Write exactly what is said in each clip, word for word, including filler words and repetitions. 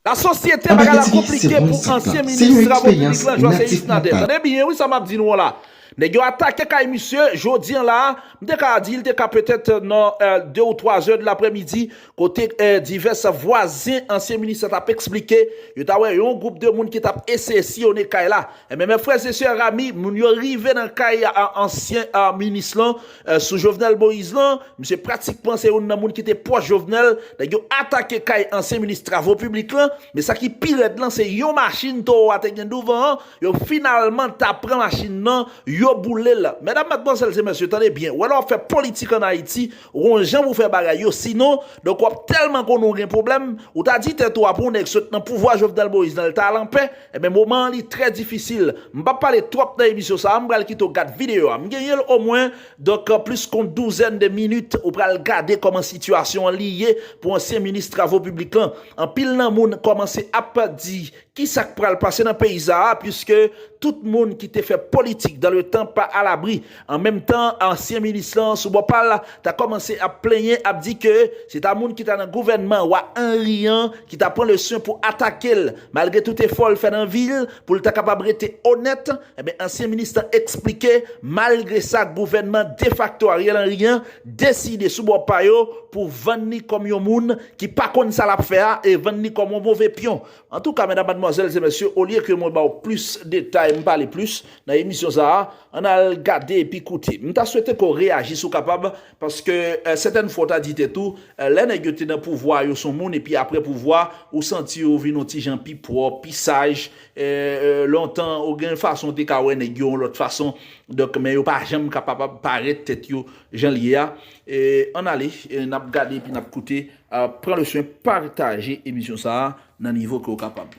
Lasosyete, bagay la konplike pou ansyen minis travo piblik lan, Joasséus Nader. Tande byen, wi, sa m ap di nou an la. Nèg yo atake kay misye, jodi an la, m te ka di, l te ka petèt nan, euh, de ou twa zè de laprèmidi, kote, euh, divès vwazen ansyen minis la t ap eksplike, yo ta wè yon gwoup de moun ki t ap eseye siyonnen kay la. Ebyen, mè frè e sè, ami, moun yo rive nan kay a ansyen, a, minis lan, eh, sou Jovenel Moïse lan, misye pratikman se youn nan moun ki te pwòch Jovenel, nèg yo atake kay ansyen minis travo piblik lan, men sa ki pi rèd lan, se yon machin towo a te gen douvan an, yo finalman ta pran machin nan, yo boule l. Medam, madmwazèl e mesye, tande byen, ou wè lè w ap fè politik ann Ayiti, ou gon jan pou fè bagay yo, sinon, donk w ap tèlman konnen w gen pwoblèm, ou ta di tèt ou a pou yon nèg sot nan pouvwa Jovenel Moïse lan, l ta al anpè, Ebyen, moman an li trè difisil. M p ap pale twòp nan emisyon sa a, m pral kite w gad videyo a. M genyen l omwen, donk, plis k on douzèn de minit, ou pral gade kòman sitiyasyon an li ye pou ansyen minis travo piblik lan. Anpil nan moun kòmanse ap di kisa k pral pase nan peyi sa a, piske tout moun ki te fè politik dans le temps pas à l'abri. An menm tan, ansyen minis lan, sou bò pa l, ta kòmanse ap plenyen, ap di ke se ta moun ki ta nan gouvènman wa Henry an ki ta pran le swen pou atake l, malgre tout efò l fè nan vi l, pou l ta kapab rete onèt. Ebyen, ansyen minis lan eksplike, malgre sa, gouvènman defakto Ariel Henry an deside sou bò pa yo pou vann li kòm yon moun ki pa konn sa l ap fè a e vann li kòm yon move pyon. Antouka, medam, madmwazèl e mesye, olye ke mwen ba w plis detay, m pale plis nan emisyon sa a, ann al gade epi koute. M ta swete ke w reyaji si w kapab, paske, eh, sètèn fwa w ta di tèt ou, eh, lè nèg yo te nan pouvwa, yo se yon moun, epi apre pouvwa, ou santi yo vin yon ti jan pi pwòp, pi saj. Eh, eh, lontan, ou gen fason w te ka wè nèg yo yon lòt fason. Donk, men yo pa janm kapab parèt tèt yo jan l ye a. Eh, ann ale, eh, n ap gade epi n ap koute. Ah, pran le swen pataje emisyon sa a nan nivo ke w kapab.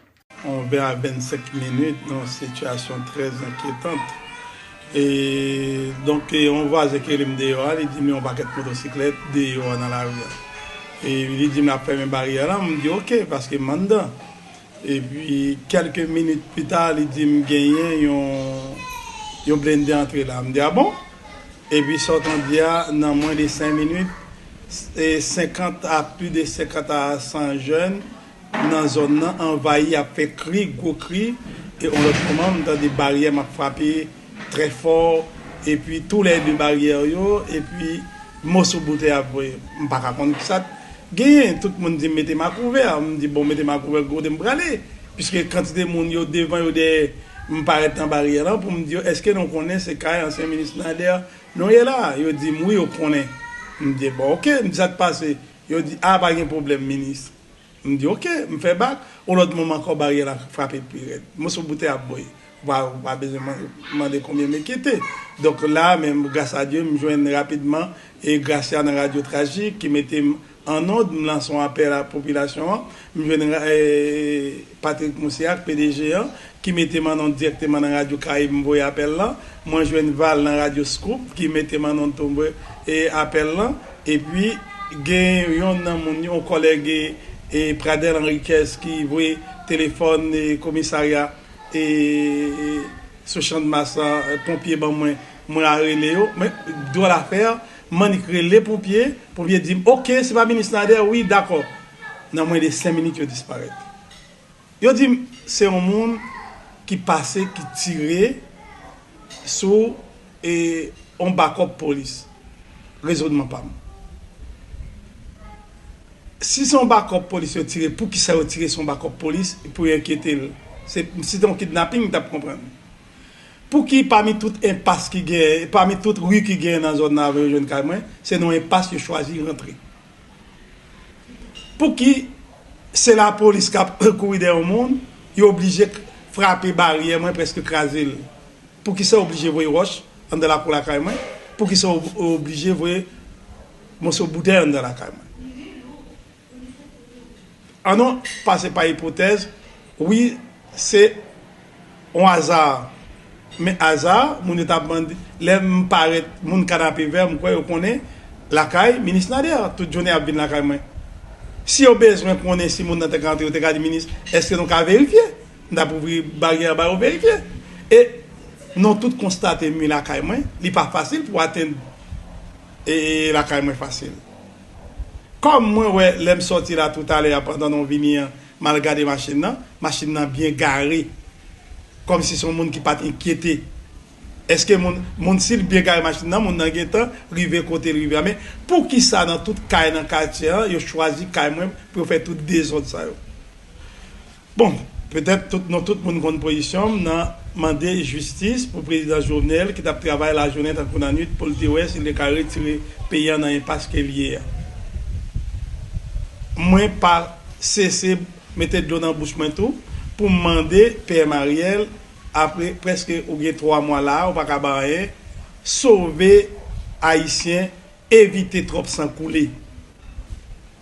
On vè a vennsenk minit nan yon sitiyasyon trè enkyetant. E, donk, e, yon vwazen ki rele m deyò a, li di m yon pakèt motosiklèt deyò a nan lari a. E li di m l ap fèmen baryè la, m di oke, paske m anndan. Epi, kèlke minit pita, li di m genyen yon, yon blende antre la. M di, a bon? Epi, sa w tande a, nan mwen de senk minit, e senkant a, plis de senkant a san jèn nan zòn nan anvayi, ap fè kri, gwo kri. E yon lòt moman, m tande baryè m ap frape trè fò, epi toulède baryè yo, epi moso boutèy ap voye. M pa ka konn kisa t genyen. Tout moun di m mete m a kouvè. M di, bon, mete m a kouvè, kote m prale? Piske kantite moun yo devan, yo dèyè, m parèt nan baryè lan pou m di yo, èske nou konnen se kay ansyen minis Nader nou ye la? Yo di m, wi, yo konnen. M di, bon, oke. M di, sa k pase? Yo di, a, pa gen pwoblèm, minis. M di, oke. M fè bak. Yon lòt moman ankò, baryè la frape pi rèd. Moso boutèy ap voye. Ou pa, ou pa bezwen man-, mande konbyen m kite. Donk la, men gras a Dye, m jwenn rapidman e Gracia nan Radyo Trajik ki mete m an nòd, m lanse yon apèl a popilasyon an. M jwenn, eh, Patrick Moussac, P D G an, ki mete m an nòd dirèkteman nan Radyo Karayib, m voye apèl lan. Mwen jwenn Val nan Radyo Scoop, ki mete m an nòd tou, m voye, eh, apèl lan. Epi, gen yonn nan moun, yon kòlèg, eh, eh, Pradel Henriquez ki voye telefòn, eh, komisarya, eh, eh, sou Channmas lan, eh, ponpye ban mwen, mwen a rele yo. Men, dwòl afè, m annik rele ponpye, ponpye di m, oke, se pa minis Nader, wi, dakò. Nan mwen de senk minit, yo disparèt. Yo di m, se yon moun ki pase, ki tire sou, e, yon bakòp polis. Rezònman pa m. Si se yon bakòp polis yo tire, poukisa yo tire sou yon bakòp polis pou yo enkyete l? Se, si se yon kidnaping, m t ap konprann. Pouki pami tout enpas ki gen, pami tout ri ki gen nan zòn nan avè yo jwenn kay mwen, se nan yon enpas yo chwazi rantre? Pouki se lapolis k ap kouri dèyè yon moun, yo oblije k-, frape baryè mwen, prèske kraze l? Poukisa yo oblije voye wòch anndan lakou lakay mwen? Poukisa yo oblije voye moso boutèy anndan lakay mwen? Ann nou pase pa ipotèz, wi, se yon aza. Men aza, moun yo t ap mande, lè m parèt, moun Kanapevè, m kwè yo konnen lakay minis Nader, tout jounen y ap vin lakay mwen. Si yo bezwen konnen si moun nan te ka antre, yo te ka di, minis, èske nou ka verifye? M t ap ouvri baryè a ba yo verifye. E nou tout konstate mi lakay mwen, li pa fasil pou atenn, e, lakay mwen fasil. Kòm mwen wè, lè m sòti la toutalè a, pandan nou vini an, M al gade machin nan, machin nan byen gare. Kòmsi se yon moun ki pa t enkyete. Èske moun, moun si l byen gare machin nan, moun nan gentan rive kote l rive a. Men poukisa nan tout kay nan katye a, yo chwazi kay mwen pou yo fè tout dezòd sa yo? Bon, petèt tout, nou tout moun konn pozisyon m nan mande jistis pou prezidan Jovenel ki t ap travay lajounen tankou lannwit pou l te wè si l te ka retire peyi a nan enpas ke l ye a. Mwen pa sese mete dlo nan bouch mwen tou pou m mande P M Ariel, apre prèske ou gen twa mwa la, ou pa ka ba anyen, sove Ayisyen, evite twòp san koule.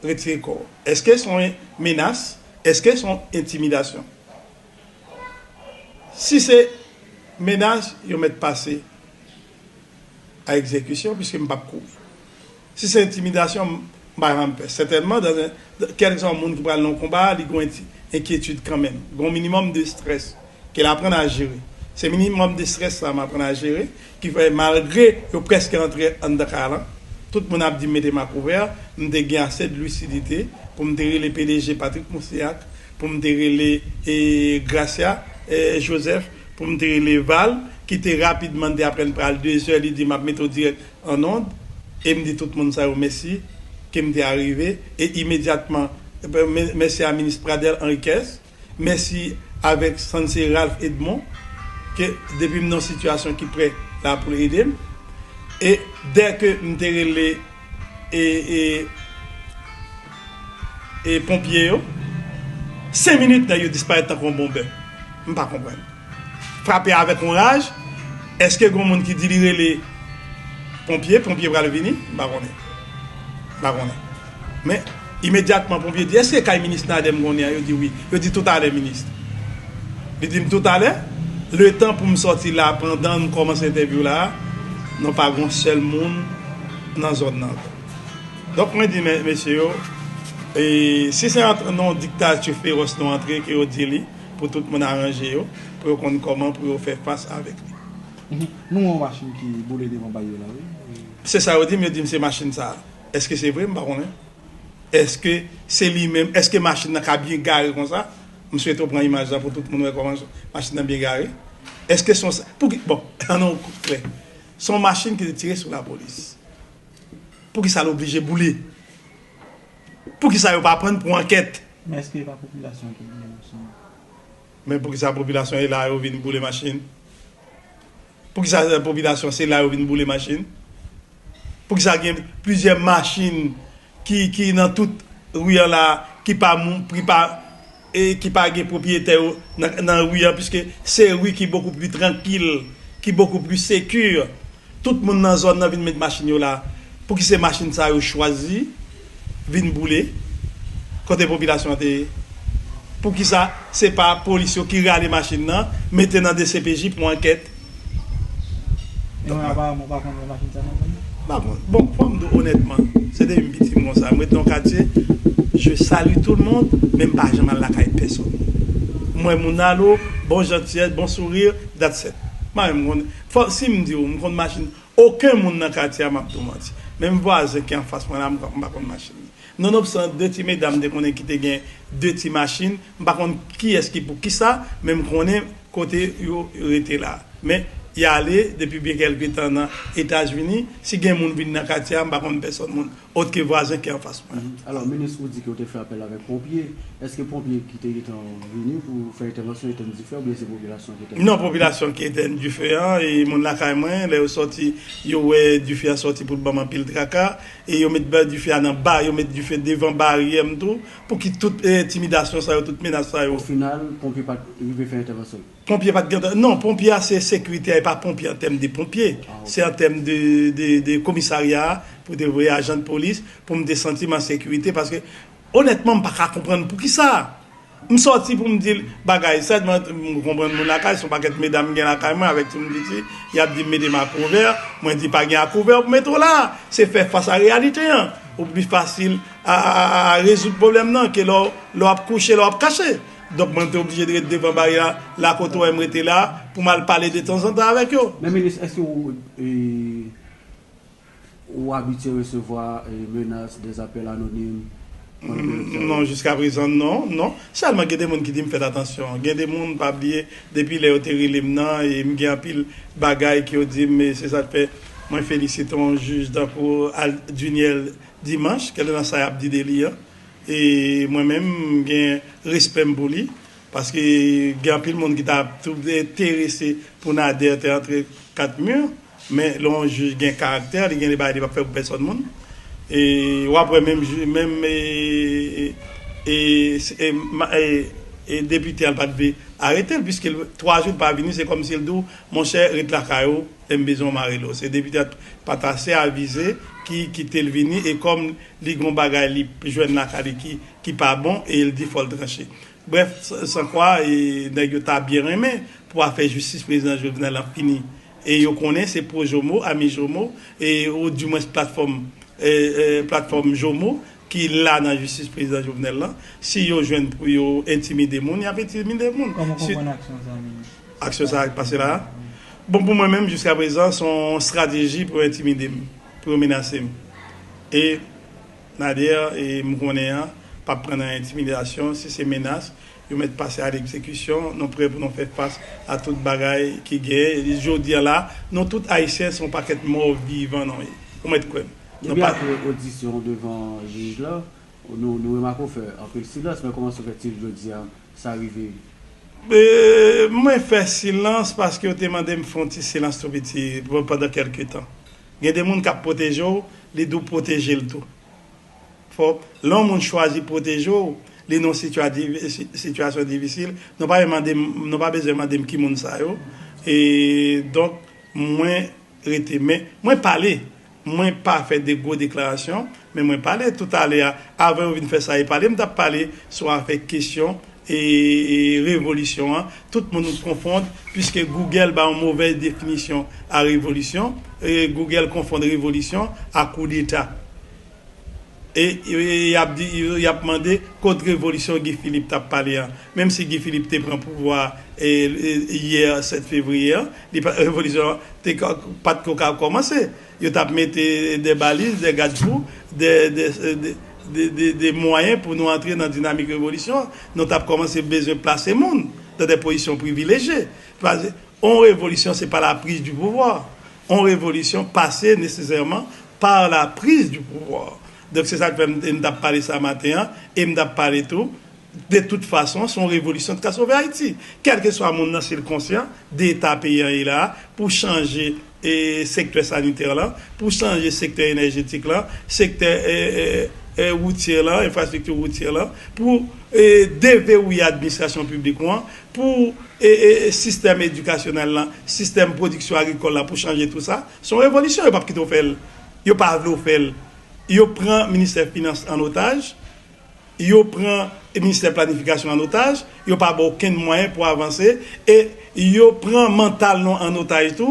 Retire kò w. Èske se yon menas? Èske se yon entimidasyon? Si se menas, yo mèt pase a egzekisyon, piske m p ap kouri. Si se entimidasyon, m pa janm pè. Sètènman, dans un, kèlkeswa moun ki pral nan yon konba, li gen yon ti enkyetid kanmenm. Gen yon minimòm de estrès ke l aprann a jere. Se minimòm de estrès sa m aprann a jere, ki fè malgre yo prèske antre anndan kay lan, tout moun ap di m mete m a kouvè, m te gen ase de lisidite pou m te rele P D G Patrick Moussignac, pou m te rele e, Gracia e, Joseph, pou m te rele Val, ki te rapidman te apèn pral de zè, li di m ap mete w dirèk an ond, e m di tout moun sa yo mèsi, ke m te arive, e imedyatman, mè-, mèsi a minis Pradel Henriquez, mèsi avèk Sanse Ralph Edmond, ke depi m nan yon sitiyasyon ki prè la pou l ede m, e dè ke m te rele e, e, e ponpye yo, senk minit nèg yo disparèt tankou yon bonbè. M pa konprann. Frape avèk yon raj, èske gen moun ki di li rele ponpye, ponpye pral vini? M pa konnen. M pa konnen. Men, imedyatman, ponpye di, èske kay minis Nadèm konnen an? Yo di wi. Yo di toutalè, minis. Li di m toutalè, letan pou m sòti la, pandan m kòmanse entèvyou la, non pa gen yon sèl moun nan zòn nan ankò. Donk, mwen di, men, mesye yo, e, si se nan yon diktati fewòs nou antre, ke yo di li, pou tout moun aranje yo, pou yo konn kòman pou yo fè fas avèk li. Mhm. Nou wè yon machin ki boule devan bay yo la, wi. Se sa yo di m, yo di m se machin sa a. Èske se vre? M pa konnen. Èske se li menm? Èske machin nan ka byen gare konsa? M swete w pran imaj la pou tout moun wè kòman machin nan byen gare. Èske se yon sa, pou ki, bon, ann nou klè. Se yon machin ki te tire sou lapolis. Poukisa l oblije boule? Poukisa yo pa pran pou ankèt? Men èske e pa popilasyon ki boule machin nan? Men poukisa popilasyon e la yo vin boule machin? Poukisa popilasyon se la yo vin boule machin? Poukisa gen plizyè machin ki, ki nan tout ri an la, ki pa mou-, ki pa, e ki pa gen pwopriyetè yo nan, nan ri an, piske se ri ki bokou pli trankil, ki bokou pli seki. Tout moun nan zòn nan vin met machin yo la. Pouki se machin sa yo chwazi vin boule kote popilasyon an te ye? Poukisa se pa polis yo ki rale machin nan, mete nan D C P J pou ankèt? Non, men aparaman, ou pa konn wè machin sa nan zòn nan? M pa konn. Bon, fò m di w onètman, se depi m piti m konsa. M ret nan yon katye, je salue tout le monde, men m pa janm al lakay pèsonn. M wè moun alo, bon jantiyès, bon sourire, that's it. M pa menm konn. Fò, si m di w, m konn machin, okenn moun nan katye a, m ap di w manti. Menm vwazen ki anfas mwen la, m pa, m pa konn machin li. Nonobstan de ti medam m te konnen ki te gen de ti machin, m pa konn kiyès ki pou kisa, men m konnen kote yo rete la. Men y ale depi byen kèlke tan nan Etazini. Si gen moun vin nan katye a, m pa konn pèsòn moun, òt ke vwazen ki anfas mwen. Mhm. Alò, minis, ou di ke w te fè apèl avèk ponpye. Èske ponpye ki te gentan vini pou fè entèvansyon etenn dife a, oubyen se popilasyon ki etenn? Non, popilasyon ki etenn dife a, e moun lakay mwen, lè yo sòti, yo wè dife a sòti pou l ban m anpil traka, e yo met ba-, dife a nan ba-, yo met dife devan baryè m tou, pou ki tout, eh, entimidasyon sa yo, tout menas sa yo. O final, ponpye pa t rive fè entèvansyon l? Ponpye pa t gentan, non, ponpye a se sekirite a, e pa ponpye an tèm de ponpye. Ah, ok. Se an tèm de, de, de komisarya a, pou te voye ajan de polis, pou m te santi m an sekirite, paske, onètman, m pa ka konprann poukisa. M sòti pou m di l bagay, sèlman m konprann moun lakay, se yon pakèt medam m gen lakay mwen avèk timoun piti, y ap di m mete m a kouvè, mwen di pa gen a kouvè pou mete w la, se fè fas a reyalite an, ou pli fasil a, a, a, a rezoud pwoblèm nan ke lè w, lè w ap kouche, lè w ap kache. Donk mwen te oblije de ret devan baryè a, la kote w wè m rete la, pou m al pale de tanzantan avèk yo. Men minis, èske w, e, ou abitye resevwa, e, menas, des appels anonymes, Non, jiska prezan, non, non. Sèlman gen de moun ki di m fèt atansyon. Gen de moun, pa bliye, depi lè yo te rele m nan, e m gen anpil bagay ke yo di m, e se sa k fè mwen felisite yon jij tankou Al-, Duniel Dimanche, kèlkeswa sa y ap di de li an. E mwen menm, m gen respè m pou li, paske gen anpil moun ki ta tou enterese pou Nader te antre kat mi, men lè yon jij gen karaktè, li gen de bagay li p ap fè pou pèsòn moun. E w ap wè menm jij, menm, e, e, e, e, ma- e, e depite a, l pa t vle arete l, piske l, twa jou l pa vini, se kòmsi l di w, monchè, ret lakay ou, e m bezwen w mare lo. Se depite a pa t ase avize ki kite l vini, e kòm li gen yon bagay li jwenn lakay li ki, ki pa bon, e l di fò l tranche. Brèf, san, san kwa, e nèg yo ta byen renmen pou afè jistis prezidan Jovenel lan fini. E yo konnen se pwo Jomo, ami Jomo, e, ou di mwens platfòm, e, e, platfòm Jomo ki la nan jistis prezidan Jovenel lan. Si yo jwenn pou yo entimide moun, y ap entimide moun. Kòman w Si konprann aksyon sa, minis? Aksyon sa k pase la a? Bon, pou mwen menm, jiska prezan, se yon estrateji pou yo entimide m, pou yo menase m. E Nader, e m konnen an, p ap pran nan entimidasyon, si se menas, yo mèt pase a legzekisyon, nou prè pou nou fè fas a tout bagay ki genyen. Jodi a la, nou tout Ayisyen se yon pakèt mò vivan nou ye. Ou mèt kwè m. Nou Depi pa apre odisyon devan jij la, nou, nou remake w fè anpil silans, men kòman sa w fè ti jodi a, sa rive? E, mwen fè silans paske yo te mande m fè yon ti silans tou piti pandan kèlke tan. Gen de moun k ap pwoteje w, li di w pwoteje l tou. Fò, lè yon moun chwazi pwoteje w, li nan yon sitya- divi- si- sitiyasyon difisil, nou pa mande m, nou pa bezwen mande m ki moun sa yo. E donk, mwen rete. Men, mwen pale. Mwen pa fè de gwo deklarasyon, men mwen pale toutalè a. Avan yo vin fè sa, e pale, m t ap pale sou afè kesyon e, e revolisyon an. Tout moun konfonn, piske Google ba yon movèz definisyon a revolisyon. E Google konfonn revolisyon a koudeta. E, e, e y ap di, y ap mande kot revolisyon Guy Philippe t ap pale a. Menm si Guy Philippe te pran pouvwa e, e, yè sèt fevriye an, li pa, revolisyon an te ka- pa t ko ka kòmanse. Yo t ap mete de baliz, de gadfou, de, de, de, de, de, de mwayen pou nou antre nan dinamik revolisyon an. Nou t ap kòmanse bezwen plase moun nan de pozisyon privilejye. Paske yon revolisyon, se pa la prise du pouvoir. Yon revolisyon pase nesesèman par la prise du pouvoir. Donk, se sa k fè m, m t ap pale sa maten an, e m t ap pale tou. De tout fason, se yon revolisyon ki ka sove Ayiti. Kèlkeswa moun nan, si l konsyan de eta peyi an ye la, pou chanje, e, sektè sanitè lan, pou chanje sektè enèjetik lan, sektè, e, e, e, woutye lan, enfrastrikti woutye lan, pou, e, deverouye administrasyon piblik ou an, pou, e, e, sistèm edikasyonèl lan, sistèm pwodiksyon agrikòl la, pou chanje tou sa, se yon revolisyon, yo p ap kite w fè l. Yo pa vle w fè l. Yo pran ministè finans an otaj, yo pran ministè planifikasyon an otaj, yo pa ba w okenn mwayen pou avanse, e yo pran mantal nou an otaj tou.